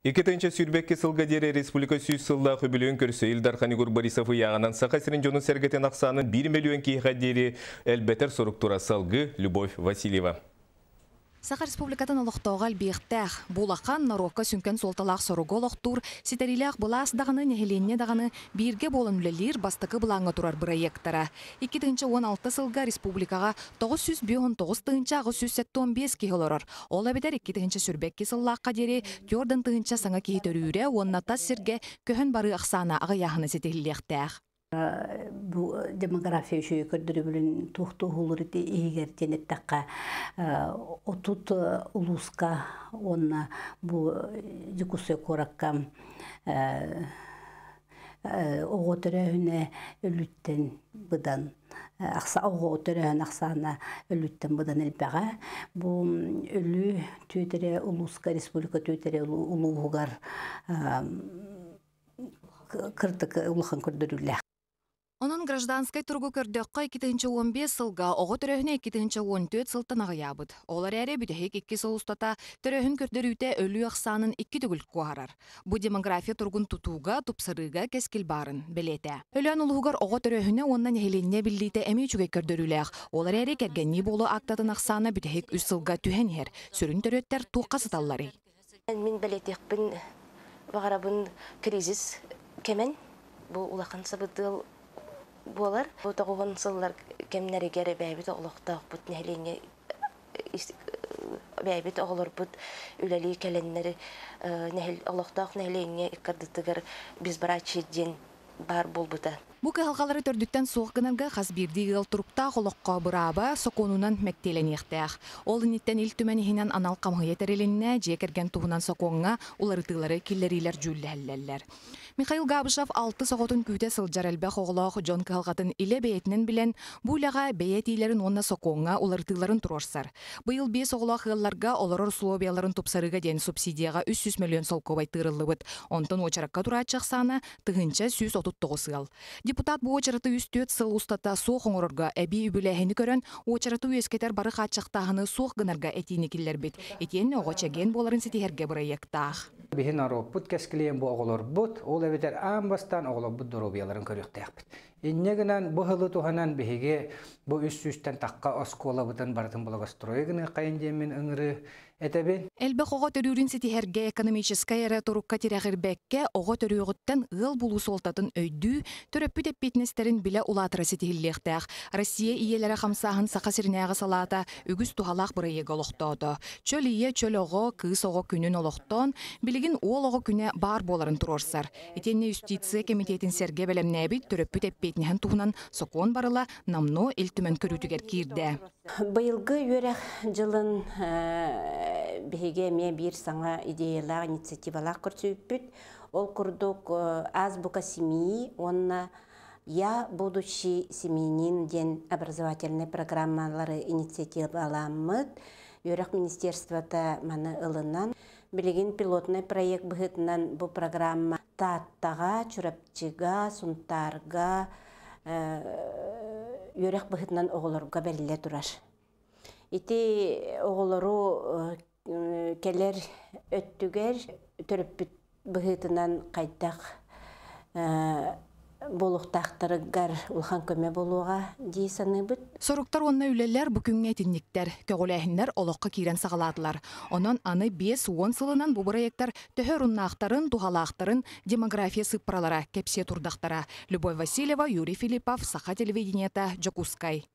2022 сылга диэри республика 100 сыллаах үбүлүөйүн көрсө Ил Дархан Егор Борисов ыйааҕынан Саха сирин дьонун-сэргэтин ахсаанын 1 мөлүйүөн киһиэхэ диэри элбэтэр сорук турар. Салгыы Любовь Васильева. Саха Республикатын олохтооҕо элбиэхтээх. Бу улахан, норуокка сүҥкэн суолталаах соругу олохтуур, ситэриилээх былаас даҕаны, нэһилиэнньэ даҕаны бииргэ буолан үлэлиир бастакы былааҥҥа турар бырайыактара. 2016 сылга республикаҕа 959 875 киһи олорор. Ол эбэтэр 2022 сыллаахха диэри 4 тыһыынча саҥа киһи төрүүрэ уонна тас сиргэ көһөн барыы ахсаана аҕыйааһына ситиһиллиэхтээх. Бу демография үчүгэй көрдөрүбүлүн туох-туоһулуур иһигэр диэн эттэххэ, 30 улууска уонна бу Дьокуускай куоракка оҕо төрөөһүнэ өлүүттэн быдан оҕо төрөөһүн ахсаана өлүүттэн быдан элбэҕэ. Бу өлүү түөтэрэ улууска, республика түөтэрэ улууһугар кырдык улахан көрдөрүүлээх. Онон гражданскай туругу көрдөххө, 2015 сылга оҕо төрөөһүнэ 2014 сылтан аҕыйаабыт. Ол эрээри бүтэһик 2 сыл устата төрөөһүн көрдөрүүтэ өлүү ахсаанын 2 төгүл куоһарар. Бу демография туругун тутууга, тупсарыыга кэскил баарын бэлиэтэ. Өлөөн улууһугар оҕо төрөөһүнэ уонна нэһилиэнньэ биллиитэ эмиэ үчүгэй көрдөрүүлээх. Ол эрээри кэргэннии буолуу актатын ахсаана бүтэһик 3 сылга түһэн иһэр. Сүрүн төрүөттэр туохха сыталларый? Мин бэлиэтиэхпин баҕарабын кризис кэмэн бу улахан сабыдыал буолар. Бу тоҕуһун сыллар кэмнэригэр бэйэбит олохтоохпут нэһилиэнньэ бэйэбит оҕолорбут үлэлии кэлэннэри олохтоох нэһилиэнньэ иккардытыгар безбрачие диэн баар буолбута. Бу кыһалҕалары төрдүттэн суох гынарга хас биирдии ыал туруктаах олоххо бырааба сокуонунан мэктиэлэниэхтээх. Ол инниттэн Ил Түмэн иһинэн анал хамыыһыйа тэрилиннэ, дьиэ кэргэн туһунан сокуоҥҥа уларытыылары киллэриилэр дьүүллэһэллэр. Михаил Габышев алтыс оҕотун күүтэ сылдьар элбэх оҕолоох дьон кыһалҕатын илэ бэйэтинэн билэн, бу үлэҕэ бэйэ этиилэрин уонна сокуоҥҥа уларытыыларын туруорсар. Быйыл 5 оҕолоох ыалларга олорор условияларын тупсарыыга диэн субсидияҕа 300 мөлүйүөн солкуобай тыырыллыбыт. Онтон уочаракка турааччы ахсаана 1139 ыал. Депутат бу уочараты 3-4 сыл устата суох оҥорорго эбии үбүлээһини көрөн, уочараты үөскэтэр бары хааччахтааһыны суох гынарга этиини киллэрбит. Итиэннэ оҕо чэгиэн буоларын ситиһэргэ бырайыактаах. Биһи норуоппут кэскилиэн бу оҕолорбут, ол эбэтэр аан бастаан оҕолорбут доруобуйаларын көрүөхтээхпит. Инньэ гынан бу сылы туһанан биһиги бу 300-тэн тахха оскуолабытын барытын благоустрой гыныаххайын диэммин ыҥырыы этэбин. Элбэх оҕо төрүүрүн ситиһэргэ экономическай эрэ турукка тирэҕирбэккэ, оҕо төрүөҕүттэн ыал булуу суолтатын өйдүү, төрөппүт эппиэтинэстэрин билэ улаатара ситиһиллиэхтээх. Россия ийэлэрэ хамсааһын Саха сиринээҕи салаата үгүс туһалаах бырайыагы олохтоото. Чөл ийэ, чөл оҕо, кыыс оҕо күнүн олохтоон, билигин уол оҕо күнэ баар буоларын туруорсар. Итиэннэ юстиция кэмитиэтин сэргэ бэлэмнээбит төрөппүт эппиэтинэһин туһунан сокуон барыла номнуо Ил Түмэн көрүүтүгэр киирдэ. Быйылгы үөрэх дьылын биһиги эмиэ биир саҥа идеялаах, инициативалаах көрсүбүппүт. Ол курдук «Азбука семьи» уонна «Я будущий семьянин» диэн образовательнай программалары инициативаламмыт. Үөрэх министерствота маны ылынан, билигин пилотный проект быһыытынан бу программа Тааттаҕа, Чурапчыга, Сунтаарга үөрэх быһыытынан оҕолорго бэриллэ турар. Ити оҕолору кэлэр өттүгэр төрөппүт быһыытынан хайдах буолуохтаахтарыгар улахан көмө буолуоҕа дии саныыбыт. Соруктар уонна үлэлэр бу күҥҥэ итинниктэр, көҕүлээһиннэр олоххо киирэн саҕалаатылар. Онон аны 50 сылынан бу бырайыактар төһө оруннаахтарын, туһалаахтарын демография сыыппаралара кэпсиэ турдахтара. Любовь Васильева, Юрий Филиппов, Саха телевидениета, Дьокуускай.